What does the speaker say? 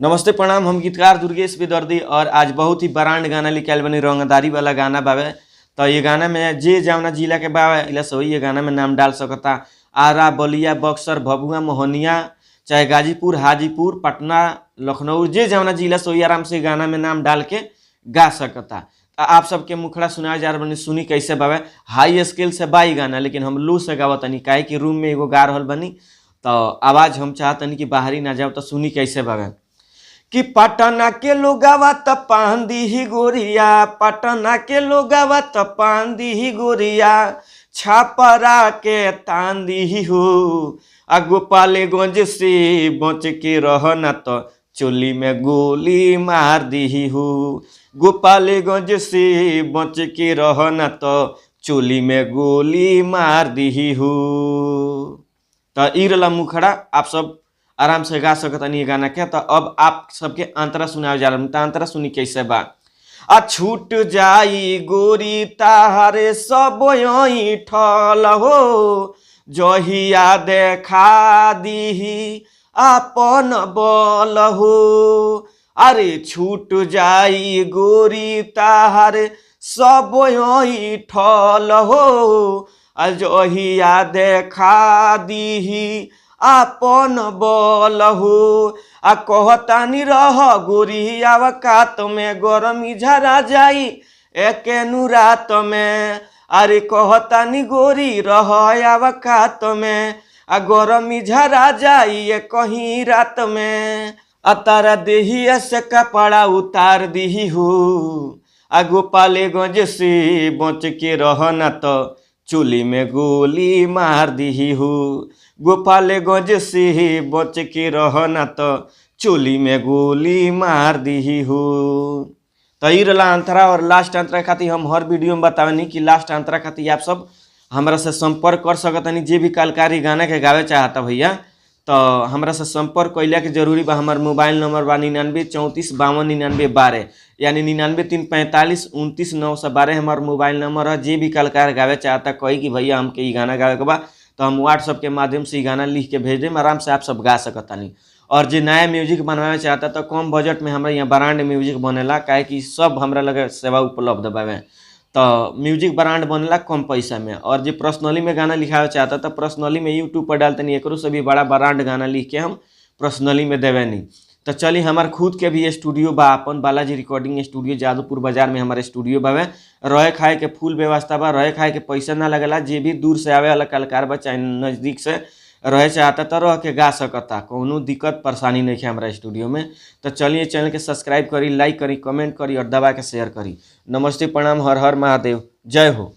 नमस्ते प्रणाम, हम गीतकार दुर्गेश बेदर्दी और आज बहुत ही ब्रांड गाना लेके आयल बनी, रंगदारी वाला गाना बावे। तो ये गाना में जे जावना जिला के बावे इला से ये गाना में नाम डाल सकता। आरा, बलिया, बक्सर, भभुआ, मोहनिया, चाहे गाजीपुर, हाजीपुर, पटना, लखनऊ, जे जावना जिला से आराम से गाना में नाम डाल के गा सकता। तो आप सबके मुखड़ा सुनाए जा रहा बनी, सुनी कैसे बावे। हाई स्केल से बाई गाना, लेकिन हम लो से गावतनी, काहे कि रूम में एगो गा रहल बनी तो आवाज़ हम चाहतनी कि बाहरी ना जाओ। तो सुनी कैसे बावे कि पटना के लोगावा त पान दीही गोरिया, पटना के लोगावा त पान दीही गोरिया, छापरा के तान दीही हो, आ गोपालगंज से बच के रहना तो चोली में गोली मार दीही हो, गोपालगंज से बच के रहना तो चोली में गोली मार दीही हो। तो ई रहला मुखड़ा, आप सब आराम से गा सकतनी ये गाना के। तो अब आप सबके अंतरा सुनावे जा रहा, अंतरा सुनी कैसे बा। आ छूट जाई गोरी तारे सब ठल हो, जहिया देखा दीही आपन बल हो। अरे छूट जाई गोरी तारे सब ठल हो, आ जहिया देखा दीही आपन बल हो। आ कहतानी रह गोरी आवकात में, गरमी झरा जाई एकेनु रात में। अरे कहतानी गोरी रह आवकात में, आ गरमी झरा जाई कहीं रात में। आ तारा देहिया से कपड़ा उतार दीही हो, आ गोपालगंज से बच के रहना तो चोली में गोली मार दीही हो, गोपालगंज से बच के रहना तो चोली में गोली मार दीही हो। तो ई रहला अंतरा। और लास्ट अंतरा खातिर हम हर वीडियो में बतावनी कि लास्ट अंतरा खातिर आप सब हमरा से संपर्क कर सकतनी। जे भी कलाकारी गाना के गावे चाहता भैया तो हमरा से संपर्क कैला के जरूरी बा। हमार मोबाइल नंबर बा 99 34 52 99 12, यानी 99 3 45 29 912 हमार मोबाइल नंबर है। जे भी कलाकार गावे चाहता कही कि भैया हमके ई गाना गावे के बा, तो हम व्हाट्सअप के माध्यम से ई गाना लिख के भेज देम, आराम से आप सब गा सकतानी। और जे नया म्यूजिक बनवावे चाहता तो कम बजट में हमरा यहाँ ब्रांड म्यूजिक बनेला, काहे कि सब हमरा लगे सेवा उपलब्ध बावे। तो म्यूजिक ब्रांड बनेला कम पैसा में। और जो पर्सनली में गाना लिखावे चाहता तो पर्सनली में यूट्यूब पर डालते नहीं, एकरों से भी बड़ा ब्रांड गाना लिख के हम पर्सनली में देवे नहीं। तो चली हमार खुद के भी स्टूडियो बा, अपन बालाजी रिकॉर्डिंग स्टूडियो जादवपुर बाजार में हमारे स्टूडियो बावे। रहे खाए के फुल व्यवस्था बा, रहे खाए के पैसा ना लगेला। जे भी दूर से आवे वाला कलाकार बा चाहे नज़दीक से रहे चाहता तो रह के गा सकता, कोनो दिक्कत परेशानी नहीं है हमारा स्टूडियो में। तो चलिए चैनल के सब्सक्राइब करी, लाइक करी, कमेंट करी और दबा के शेयर करी। नमस्ते, प्रणाम, हर हर महादेव, जय हो।